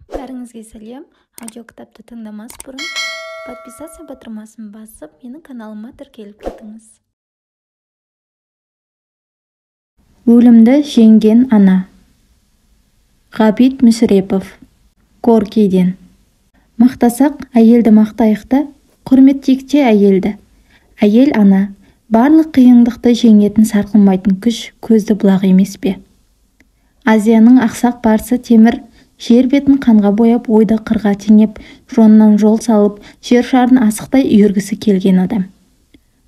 Бәріңізге сәлем. Аудиокітапты тыңдамас бұрын подписаться батырмасын басып, менің каналыма тіркеліп кетіңіз. Өлімді жеңген ана. Ғабит Мүсірепов. Горькийден. Мақтасақ, әйелді мақтайық та, құрметтейік те әйелді. Әйел ана, барлық қиындықты жеңетін сарқылмайтын күш, көзді бұлақ емес пе? Азияның ақсақ барысы Темір жер бетін қанға бояп, ойды қырға теңеп, жоннан жол салып, жер шарын асықтай үйіргісі келген адам.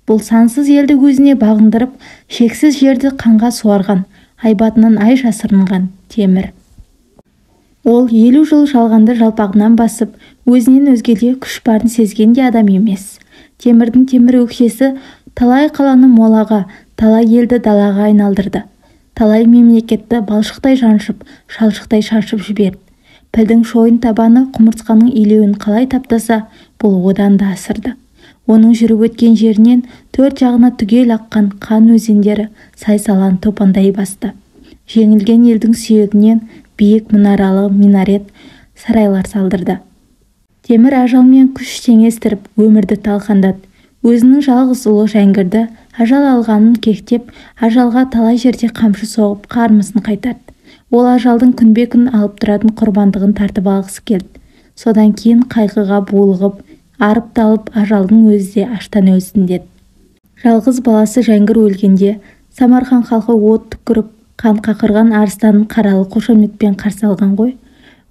Бұл сансыз елді өзіне бағындырып, шексіз жерді қанға суарған, айбатынан ай жасырынған Темір. Ол 50 жыл жалғанды жалпағынан басып, өзінен өзгеде күш барын сезген де адам емес. Темірдің темір өкшесі талай қаланы молаға, талай елді далаға айналдырды. Талай мемлекетті балшықтай жаншып, шалшықтай шашып жіберді. Пілдің шойын табаны құмырсқаның илеуін қалай таптаса, бұл одан да асырды. Оның жүріп өткен жерінен төрт жағына түгел аққан қан өзендері сай-саланы топандай басты. Жеңілген елдің сүйегінен биік мұнаралы минарет сарайлар салдырды. Темір ажалмен күш теңестіріп, өмірді талқандады. Өзінің жалғыз ұлы Жәңгірді ажал алғанын кектеп, ажалға талай жерде қамшы соғып, қармысын қайтарды. Ол ажалдың күнбе-күн алып тұратын құрбандығын тартып алғысы келді. Содан кейін қайғыға булығып, арып-талып, ажалдың өзі де аштан өлсін деді. Жалғыз баласы Жәңгір өлгенде Самарқан халқы от түкіріп, қан қақырған арыстанын қаралы қошаметпен қарсы алған ғой.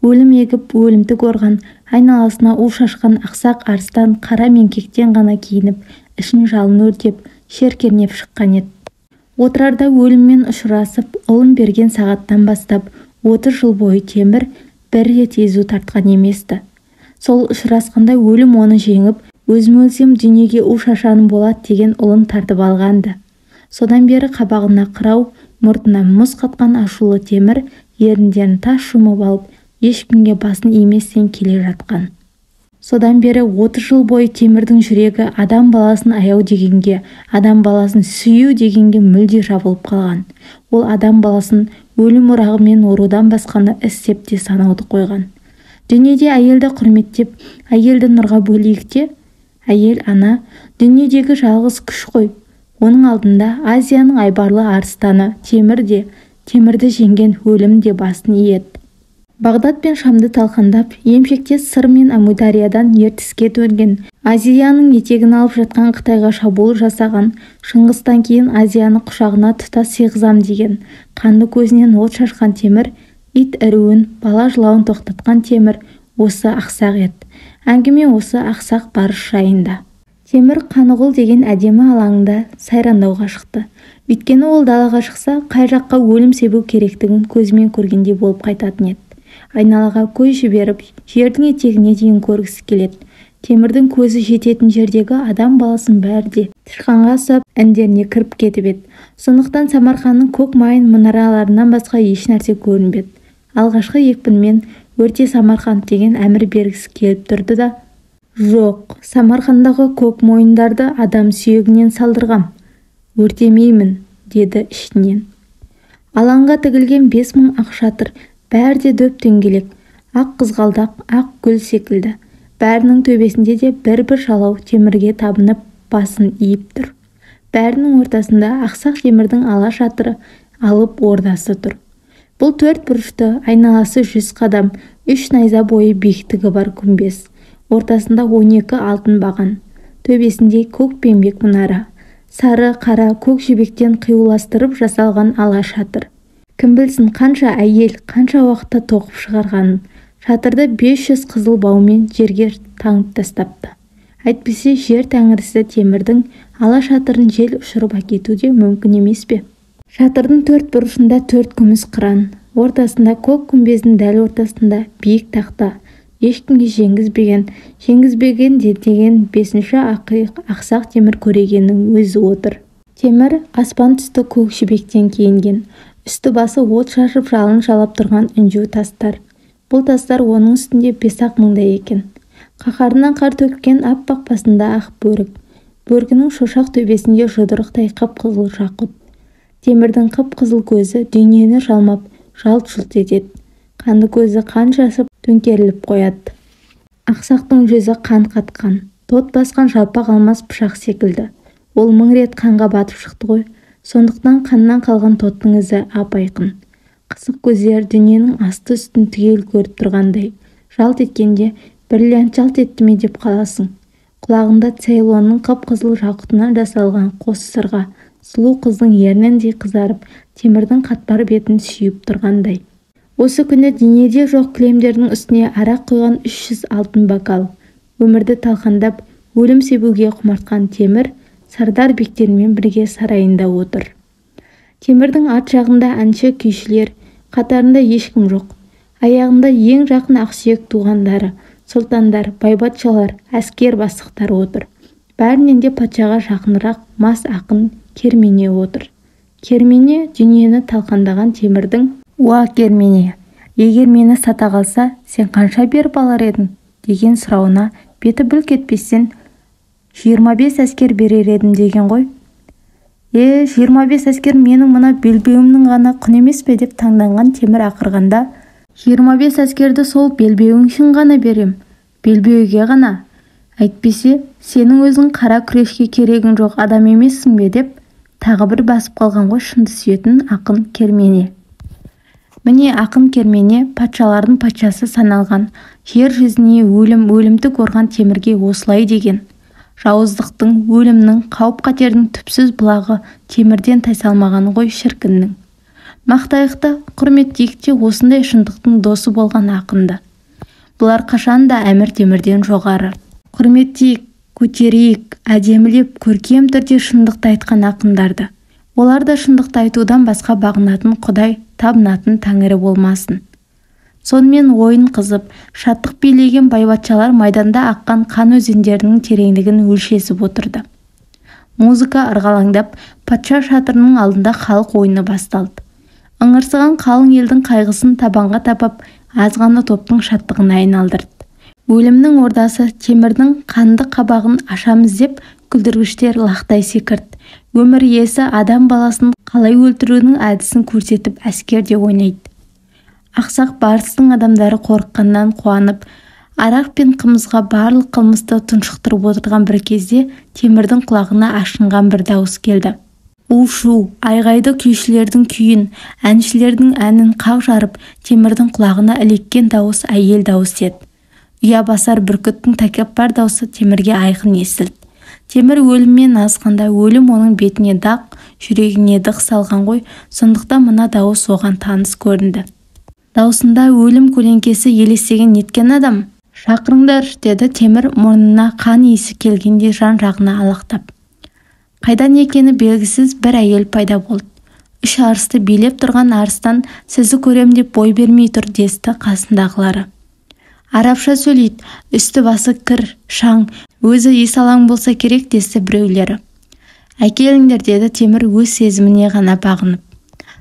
Өлім егіп, өлімтік орған, айналасына у шашқан ақсақ арыстан қара мен кектен ғана киініп, ішін жалын өртеп, шер кернеп шыққан еді. Отырарда өліммен ұшырасып, ұлын берген сағаттан бастап 30 жыл бойы Темір бір рет езу тартқан еместі. Сол ұшырасқанда өлім оны жеңіп, өзім өлсем дүниеге у шашаным болады деген ұлын тартып алғанды. Содан бері қабағына қырау, мұртына мұз қатқан ашулы Темір еріндерін тас жұмып алып, ешкімге басын иместен келе жатқан. Содан бері 30 жыл бойы Темірдің жүрегі адам баласын аяу дегенге, адам баласын сүю дегенге мүлде жабылып қалған. Ол адам баласын өлім ұрағымен орудан басқаны істеп те санауды қойған. Дүниеде әйелді құрметтеп, әйелді нұрға бөлейік те, әйел ана дүниедегі жалғыз күш қой. Оның алдында Азияның айбарлы арыстаны Темір де, Темірді жеңген өлім де басын иеді. Бағдат пен Шамды талқандап, емшекте Сыр мен Әмудариядан Ертіске төнген, Азияның етегін алып жатқан Қытайға шабуыл жасаған, Шыңғыстан кейін Азияны құшағына тұтас сиғызам деген, қанды көзінен от шашқан Темір, ит іруін, бала жылауын тоқтатқан Темір осы ақсақ еді. Әңгіме осы ақсақ барыс жайында. Темір Қанығұл деген әдемі алаңда сайрандауға шықты. Өйткені ол далаға шықса, қай жаққа өлім себу керектігін көзімен көргендей болып қайтатын еді. Айналаға көз жіберіп, жердің етегіне дейін көргісі келеді. Темірдің көзі жететін жердегі адам баласын бәрі де тышқанға ұсап, індеріне кіріп кетіп еді. Сондықтан Самарқанның көк майын мұнараларынан басқа еш нәрсе көрінбеді. Алғашқы екпінмен өрте Самарқанд деген әмір бергісі келіп тұрды да, жоқ, Самарқандағы көк мойындарды адам сүйегінен салдырғам, өртемеймін, деді ішінен. Алаңға тігілген 5000 ақ шатыр, бәрі де дөп дөңгелек, ақ қызғалдақ, ақ гүл секілді. Бәрінің төбесінде де бір-бір жалау Темірге табынып, басын иіп тұр. Бәрінің ортасында ақсақ Темірдің ала шатыры, алып ордасы тұр. Бұл төрт бұрышты, айналасы 100 қадам, 3 найза бойы биіктігі бар күмбез. Ортасында 12 алтын баған, төбесінде көк пембек мұнара, сары, қара, көк жібектен қиюластырып жасалған ала шатыр. Кім білсін қанша әйел, қанша уақытта тоқып шығарғанын. Шатырды 500 қызыл баумен жерге таңып тастапты. Әйтпесе жер тәңірісі Темірдің ала шатырын жел ұшырып әкету де мүмкін емес пе? Шатырдың төрт бұрышында төрт күміс қыран, ортасында көк күмбездің дәл ортасында биік тақта, ешкімге жеңгізбеген, жеңгізбеген де деген бесінші ақиық ақсақ Темір көрегеннің өзі отыр. Темір аспан түсті көк жібектен киінген. Үсті басы от шашып жалын жалап тұрған інжу тастар. Бұл тастар оның үстінде 5-ақ мыңдай екен. Қаһарынан қар төккен аппақ басында ақ бөрік. Бөркінің шошақ төбесінде жұдырықтай қып-қызыл жақұт. Темірдің қып-қызыл көзі дүниені жалмап, жалт-жұлт етеді. Қанды көзі қан шашып төңкеріліп қояды. Ақсақтың жүзі қан қатқан, тот басқан жалпақ алмас пышақ секілді. Ол 1000 рет қанға батып шықты ғой, сондықтан қаннан қалған тоттың ізі ап-айқын. Қысық көздері дүниенің асты-үстін түгел көріп тұрғандай. Жалт еткенде бриллиант жалт етті ме деп қаласың. Құлағында цейлонның қып-қызыл жақұтынан жасалған қос сырға, сұлу қыздың ерніндей қызарып, темірдің қатпар бетін сүйіп тұрғандай. Осы күні денеде жоқ кілемдердің үстіне арақ құйған 300 алтын бокал. Өмірді талқандап, өлім себуге құмартқан Темір сардар бектермен бірге сарайында отыр. Темірдің арт жағында әнші күйшілер, қатарында ешкім жоқ. Аяғында ең жақын ақсүйек туғандары, сұлтандар, байбатшалар, әскер бастықтары отыр. Бәрінен де патшаға жақынырақ мас ақын Кермене отыр. Кермене дүниені талқандаған Темірдің: «Уа, Кермене, егер мені сата қалса, сен қанша беріп алар едің?» деген сұрауына беті бүлк етпестен 25 әскер берер едім деген ғой. 25 әскер менің мына белбеуімнің ғана құны емес пе деп таңданған Темір ақырғанда, 25 әскерді сол белбеуің үшін ғана берем, белбеуге ғана. Әйтпесе, сенің өзің қара күрешке керегің жоқ адам емессің бе деп тағы бір басып қалған ғой шынды сүйетін ақын Кермене. Міне, ақын Кермене патшалардың патшасы саналған, жер жүзіне өлім өлімтік орған Темірге осылай деген. Жауыздықтың, өлімнің, қауіп-қатердің түпсіз бұлағы Темірден тайсалмаған ғой шіркіннің. Мақтайық та, құрметтейік те осындай шындықтың досы болған ақынды. Бұлар қашан да Әмір Темірден жоғары. Құрметтейік, көтерейік, әдемілеп, көркем түрде шындықты айтқан ақындарды. Олар да шындықты айтудан басқа бағынатын Құдай, табынатын тәңірі болмасын. Сонымен ойын қызып, шаттық билеген байбатшалар майданда аққан қан өзендерінің тереңдігін өлшесіп отырды. Музыка ырғалаңдап, патша шатырының алдында халық ойыны басталды. Ыңырсыған қалың елдің қайғысын табанға тапап, аз ғана топтың шаттығына айналдырды. Өлімнің ордасы Темірдің қанды қабағын ашамыз деп күлдіргіштер лақтай секірді. Өмір иесі адам баласын қалай өлтірудің әдісін көрсетіп әскер де ойнайды. Ақсақ барыстың адамдары қорыққаннан қуанып, арақ пен қымызға барлық қылмысты тұншықтырып отырған бір кезде Темірдің құлағына ашынған бір дауыс келді. У-шу, айғайды күйшілердің күйін, әншілердің әнін қақ жарып, Темірдің құлағына ілеккен дауыс әйел дауысы еді. Ұя басар бүркіттің тәкаппар даусы Темірге айқын естілді. Темір өліммен азғанда өлім оның бетіне дақ, жүрегіне дық салған ғой, сондықтан мына дауыс оған таныс көрінді. Даусында өлім көлеңкесі елестеген неткен адам? Шақырыңдар, деді Темір мұрнына қан иісі келгенде жан-жағына алақтап. Қайдан екені белгісіз бір әйел пайда болды. Үш арысты билеп тұрған арыстан сізді көрем деп бой бермей тұр десті қасындағылары. Арабша сөйлейді, үсті басы кір, шаң, өзі есалаң болса керек десті біреулері. Әкеліңдер, деді Темір өз сезіміне ғана бағынып.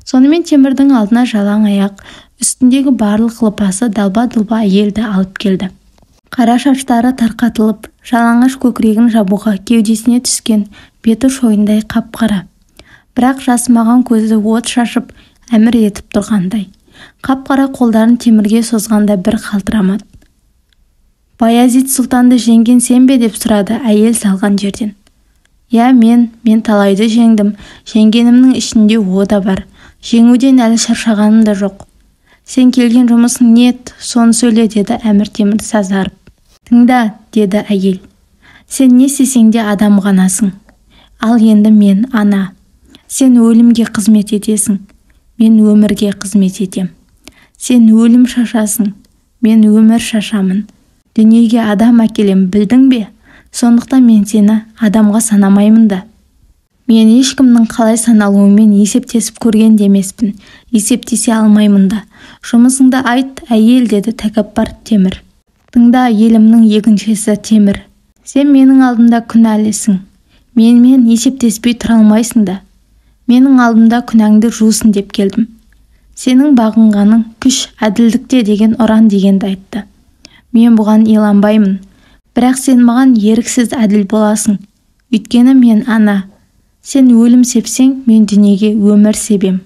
Сонымен Темірдің алдына жалаң аяқ, үстіндегі барлық лыпасы далба-дұлба әйелді алып келді. Қара шаштары тарқатылып, жалаңаш көкірегін жабуға кеудесіне түскен беті шойындай қап-қара. Бірақ жасымаған көзі от шашып, әмір етіп тұрғандай. Қап-қара қолдарын Темірге созғанда бір қалтырамады. Баязид сұлтанды жеңген сен бе деп сұрады әйел салған жерден. Я, мен талайды жеңдім, жеңгенімнің ішінде о да бар. Жеңуден әлі шаршағаным да жоқ. Сен келген жұмысың не еді, соны сөйле, деді Әмір Темір сазарып. Тыңда, деді әйел. Сен не істесең де адам ғанасың. Ал енді мен ана. Сен өлімге қызмет етесің, мен өмірге қызмет етем. Сен өлім шашасың, мен өмір шашамын. Дүниеге адам әкелем, білдің бе? Сондықтан мен сені адамға санамаймын да. Мен ешкімнің қалай саналуымен есептесіп көрген де емеспін, есептесе алмаймын да. Жұмысыңды айт, әйел, деді тәкаппар Темір. Тыңда, елімнің егіншесі Темір. Сен менің алдымда күнәлісің. Менімен есептеспей тұра алмайсың да. Менің алдымда күнәңді жусын деп келдім. Сенің бағынғаның күш, әділдікте деген ұран дегенді айтты. Мен бұған иланбаймын. Бірақ сен маған еріксіз әділ боласың. Өйткені мен ана. Сен өлім сепсең, мен дүниеге өмір себем.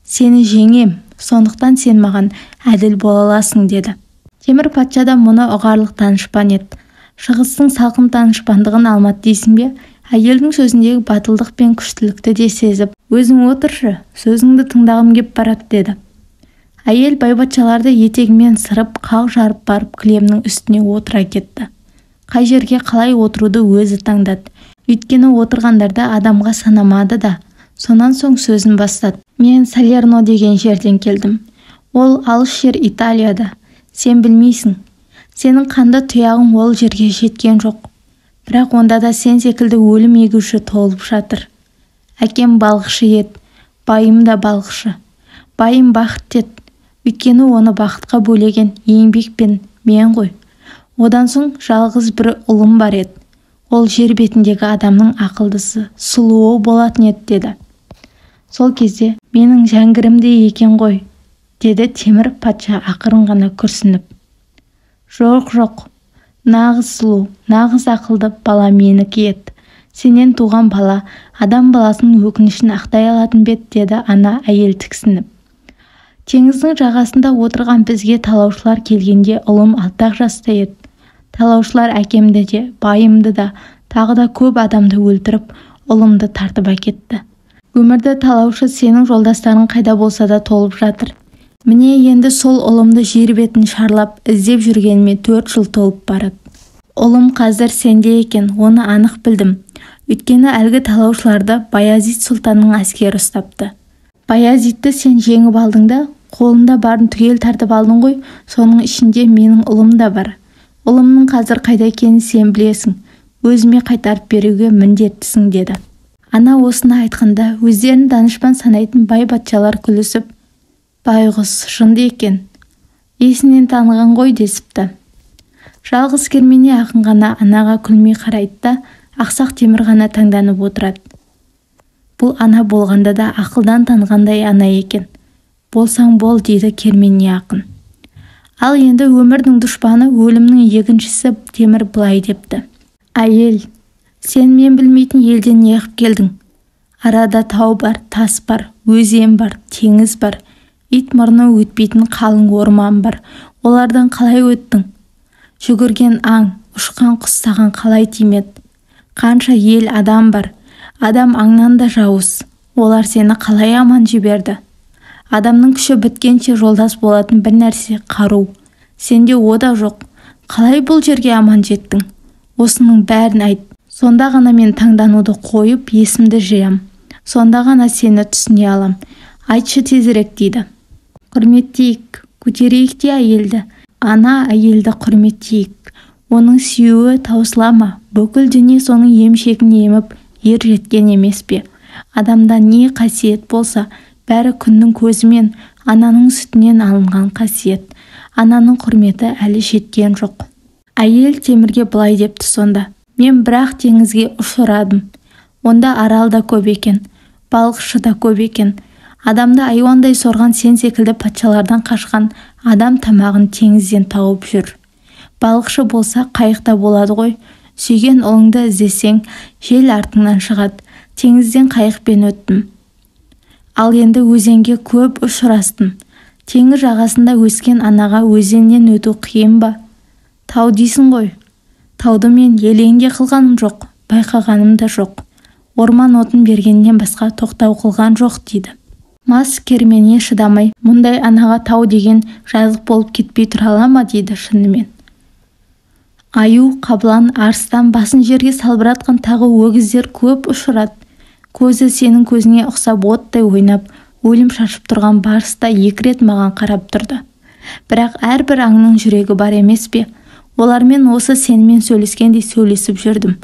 Сені жеңем. Сондықтан сен маған әділ бола аласың, деді. Темір патша да мұны ұғарлық данышпан еді. Шығыстың салқын данышпандығын алмады дейсің бе? Әйелдің сөзіндегі батылдық пен күштілікті де сезіп, өзің отыршы, сөзіңді тыңдағым кеп барады, деді. Әйел байбатшаларды етегімен сырып, қақ жарып барып кілемнің үстіне отыра кетті. Қай жерге қалай отыруды өзі таңдады. Өйткені отырғандарда адамға санамады да. Сонан соң сөзін бастады. Мен Салерно деген жерден келдім. Ол алыс жер, Италияда. Сен білмейсің. Сенің қанды тұяғың ол жерге жеткен жоқ. Бірақ онда да сен секілді өлім егуші толып жатыр. Әкем балықшы еді, байым да балықшы. Байым бақытты еді. Өйткені оны бақытқа бөлеген еңбек пен мен ғой. Одан соң жалғыз бір ұлым бар еді. Ол жер бетіндегі адамның ақылдысы, сұлуы болатын еді, деді. Сол кезде менің Жәңгірімдей екен ғой, деді Темір патша ақырын ғана күрсініп. Жоқ, жоқ, нағыз сұлу, нағыз ақылды бала менікі еді. Сенен туған бала адам баласының өкінішін ақтай алатын бе еді, деді ана әйел тіксініп. Теңіздің жағасында отырған бізге талаушылар келгенде ұлым 6 жаста еді. Талаушылар әкемді де, байымды да, тағы да көп адамды өлтіріп, ұлымды тартып әкетті. Өмірді талаушы сенің жолдастарың қайда болса да толып жатыр. Міне енді сол ұлымды жер бетін шарлап іздеп жүргеніме 4 жыл толып барады. Ұлым қазір сенде екен, оны анық білдім. Өйткені әлгі талаушыларды Баязид сұлтанның әскері ұстапты. Баязидті сен жеңіп алдың да, қолында барын түгел тартып алдың ғой, соның ішінде менің ұлым да бар. Ұлымның қазір қайда екенін сен білесің, өзіме қайтарып беруге міндеттісің, деді. Ана осыны айтқанда өздерін данышпан санайтын бай патшалар күлісіп, байғұс жынды екен, есінен таныған ғой, десіпті. Жалғыз Кермене ақын ғана анаға күлмей қарайды да, Ақсақ Темір ғана таңданып отырады. Бұл ана болғанда да ақылдан танғандай ана екен. Болсаң бол, дейді Кермене ақын. Ал енді өмірдің дұшпаны, өлімнің егіншісі Темір былай депті. Әйел, сен мен білмейтін елден неғып келдің? Арада тау бар, тас бар, өзен бар, теңіз бар, ит мұрны өтпейтін қалың орман бар. Олардан қалай өттің? Жүгірген аң, ұшқан құс саған қалай тимеді? Қанша ел адам бар, адам аңнан да жауыз. Олар сені қалай аман жіберді? Адамның күші біткенше жолдас болатын бір нәрсе қару. Сенде о да жоқ. Қалай бұл жерге аман жеттің? Осының бәрін айт. Сонда ғана мен таңдануды қойып, есімді жиям. Сонда ғана сені түсіне алам. Айтшы тезірек, дейді. Құрметтейік, көтерейік те әйелді. Ана әйелді құрметтейік. Оның сүюі таусыла ма? Бүкіл дүние соның емшегін еміп, ер жеткен емес пе? Адамда не қасиет болса, бәрі күннің көзімен, ананың сүтінен алынған қасиет. Ананың құрметі әлі жеткен жоқ. Әйел Темірге былай депті сонда. Мен бірақ теңізге ұшырадым. Онда арал да көп екен, балықшы да көп екен. Адамды айуандай сорған сен секілді патшалардан қашқан адам тамағын теңізден тауып жүр. Балықшы болса қайықта болады ғой. Сүйген ұлыңды іздесең, жел артыңнан шығады. Теңізден қайықпен өттім. Ал енді өзенге көп ұшырастым. Теңіз жағасында өскен анаға өзеннен өту қиын ба? Тау дейсің ғой. Тауды мен елең де қылғаным жоқ, байқағаным да жоқ. Орман отын бергеннен басқа тоқтау қылған жоқ, дейді. Мас Кермене шыдамай, мұндай анаға тау деген жазық болып кетпей тұра ала ма, дейді шынымен. Аю, қабылан, арыстан басын жерге салбыратқан тағы өгіздер көп ұшырады. Көзі сенің көзіңе ұқсап оттай ойнап, өлім шашып тұрған барыс та 2 рет маған қарап тұрды. Бірақ әрбір аңның жүрегі бар емес пе? Олармен осы сенімен сөйлескендей сөйлесіп жүрдім.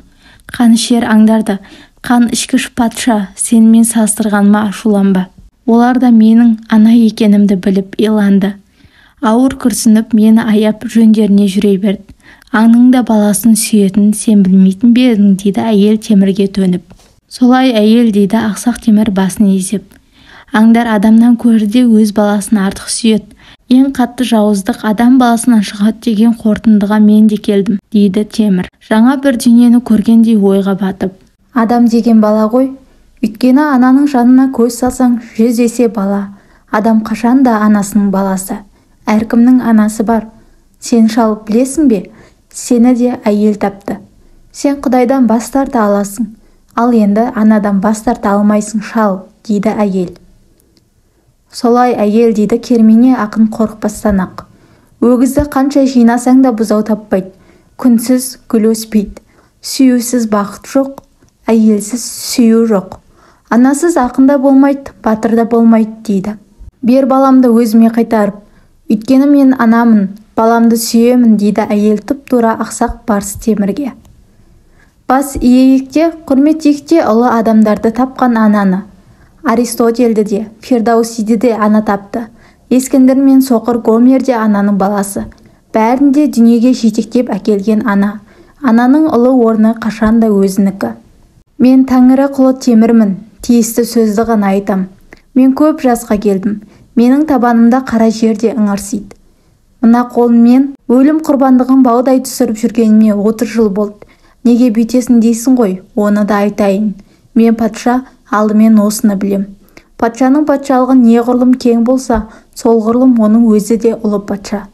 Қанішер аңдарды, қан ішкіш патша, сенімен салыстырғаныма ашуланба. Олар да менің ана екенімді біліп иланды. Ауыр күрсініп, мені аяп жөндеріне жүре берді. Аңның да баласын сүйетінін сен білмейтін бе едің, дейді әйел Темірге төніп. Солай әйел, дейді Ақсақ Темір басын изеп. Аңдар адамнан көрі де өз баласын артық сүйеді. Ең қатты жауыздық адам баласынан шығады деген қорытындыға мен де келдім, дейді Темір. Жаңа бір дүниені көргендей ойға батып. Адам деген бала ғой. Өйткені ананың жанына көз салсаң 100 есе бала. Адам қашан да анасының баласы. Әркімнің анасы бар. Сен шал білесің бе? Сені де әйел тапты. Сен Құдайдан бас тарта аласың. Ал енді анадан бас тарта алмайсың, шал, дейді әйел. Солай әйел, дейді Кермене ақын қорықпастан-ақ. Өгізді қанша жинасаң да бұзау таппайды. Күнсіз гүл өспейді. Сүюсіз бақыт жоқ, әйелсіз сүю жоқ. Анасыз ақын да болмайды, батыр да болмайды, дейді. Бер баламды өзіме қайтарып. Өйткені мен анамын, баламды сүйемін, дейді әйел тұп-тура ақсақ барыс Темірге. Бас иейік те, құрметтейік те ұлы адамдарды тапқан ананы. Аристотельді де, Фердаусиді де ана тапты. Ескендір мен соқыр Гомер де ананың баласы. Бәрін де дүниеге жетектеп әкелген ана. Ананың ұлы орны қашан да өзінікі. Мен Тәңірі құлы Темірмін, тиісті сөзді ғана айтам. Мен көп жасқа келдім. Менің табанымда қара жер де ыңырсиды. Мына қолыммен өлім құрбандығын баудай түсіріп жүргеніме 30 жыл болды. Неге бүйтесің дейсің ғой, оны да айтайын. Мен патша, алдымен осыны білем. Патшаның патшалығы неғұрлым кең болса, солғұрлым оның өзі де ұлы патша.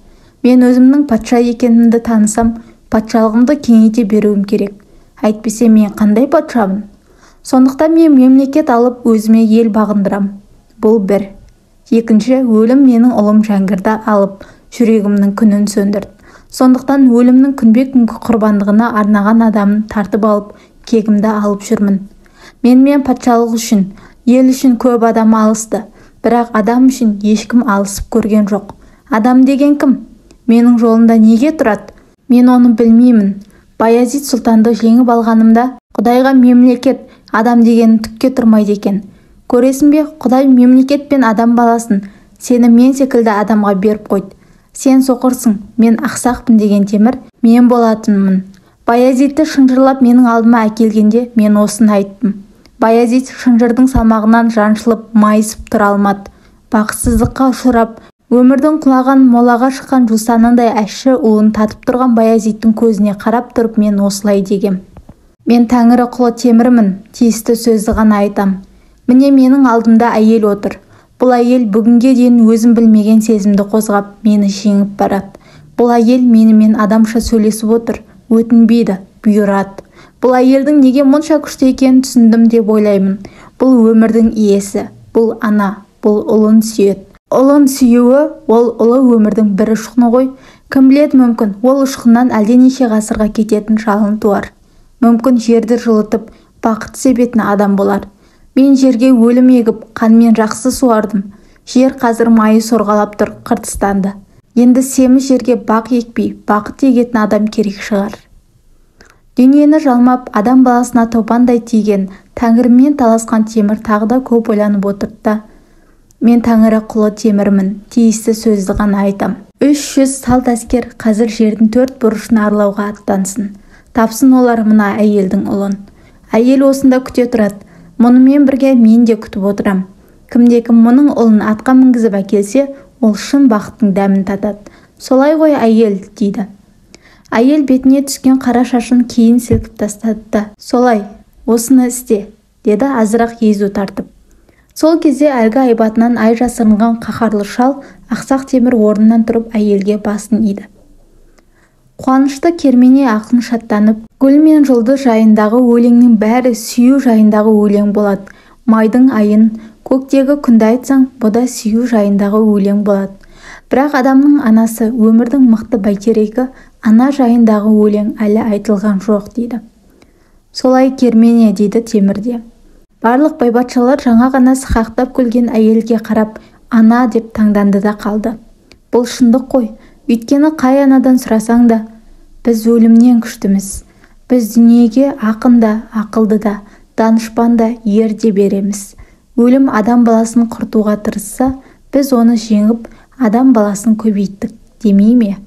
Мен өзімнің патша екенімді танысам, патшалығымды кеңейте беруім керек. Әйтпесе мен қандай патшамын? Сондықтан мен мемлекет алып өзіме ел бағындырам. Бұл бір. Екінші, өлім менің ұлым Жәңгірді алып, жүрегімнің күнін сөндірді. Сондықтан өлімнің күнбе-күнгі құрбандығына арнаған адамын тартып алып, кегімді алып жүрмін. Менімен патшалық үшін, ел үшін көп адам алысты, бірақ адам үшін ешкім алысып көрген жоқ. Адам деген кім? Менің жолымда неге тұрады? Мен оны білмеймін. Баязид сұлтанды жеңіп алғанымда, Құдайға мемлекет, адам деген түкке тұрмайды екен. Көресің бе, Құдай мемлекет пен адам баласын сені мен секілді адамға беріп қойды. Сен соқырсың, мен ақсақпын деген Темір мен болатынмын. Баязидті шынжырлап менің алдыма әкелгенде мен осыны айттым. Баязид шынжырдың салмағынан жаншылып, майысып тұра алмады. Бақытсыздыққа ұшырап, өмірдің құлаған молаға шыққан жусанындай әшші уын татып тұрған Баязидтің көзіне қарап тұрып мен осылай дегем. Мен Тәңірі құлы Темірмін, тиісті сөзді ғана айтам. Міне менің алдымда әйел отыр. Бұл әйел бүгінге дейін өзім білмеген сезімді қозғап, мені жеңіп барады. Бұл әйел менімен адамша сөйлесіп отыр, өтінбейді, бұйырады. Бұл әйелдің неге мұнша күшті екенін түсіндім деп ойлаймын. Бұл өмірдің иесі, бұл ана, бұл ұлын сүйеді. Ұлын сүюі ол ұлы өмірдің бір ұшқыны ғой. Кім біледі, мүмкін ол ұшқыннан әлденеше ғасырға кететін жалын туар. Мүмкін жерді жылытып, бақыт себетін адам болар. Мен жерге өлім егіп, қанмен жақсы суардым. Жер қазір майы сорғалап тұр, қыртыстанды. Енді семіз жерге бақ екпей, бақыт егетін адам керек шығар. Дүниені жалмап, адам баласына топандай тиген, Тәңірімен таласқан Темір тағы да көп ойланып отырды да, мен Тәңірі құлы Темірмін, тиісті сөзді ғана айтам. 300 салт әскер қазір жердің төрт бұрышын аралауға аттансын. Тапсын олар мына әйелдің ұлын. Әйел осында күте тұрады. Мұнымен бірге мен де күтіп отырам. Кімде-кім мұның ұлын атқа мінгізіп әкелсе, ол шын бақыттың дәмін татады. Солай ғой әйел, дейді. Әйел бетіне түскен қара шашын кейін сілкіп тастады да, солай, осыны істе, деді азырақ езу тартып. Сол кезде әлгі айбатынан ай жасырынған қаһарлы шал Ақсақ Темір орнынан тұрып әйелге басын иді. Қуанышты Кермене ақын шаттанып, гүл мен жұлдыз жайындағы өлеңнің бәрі сүю жайындағы өлең болады. Майдың айын, көктегі күнді айтсаң, бұ да сүю жайындағы өлең болады. Бірақ адамның анасы, өмірдің мықты бәйтерегі, ана жайындағы өлең әлі айтылған жоқ, дейді. Солай Кермене, дейді Темірде. Барлық байбатшалар жаңа ғана сықақтап күлген әйелге қарап, ана деп таңданды да қалды. Бұл шындық қой. Өйткені қай анадан сұрасаң да, біз өлімнен күштіміз. Біз дүниеге ақын да, ақылды да, данышпан да, ер де береміз. Өлім адам баласын құртуға тырысса, біз оны жеңіп, адам баласын көбейттік демей ме?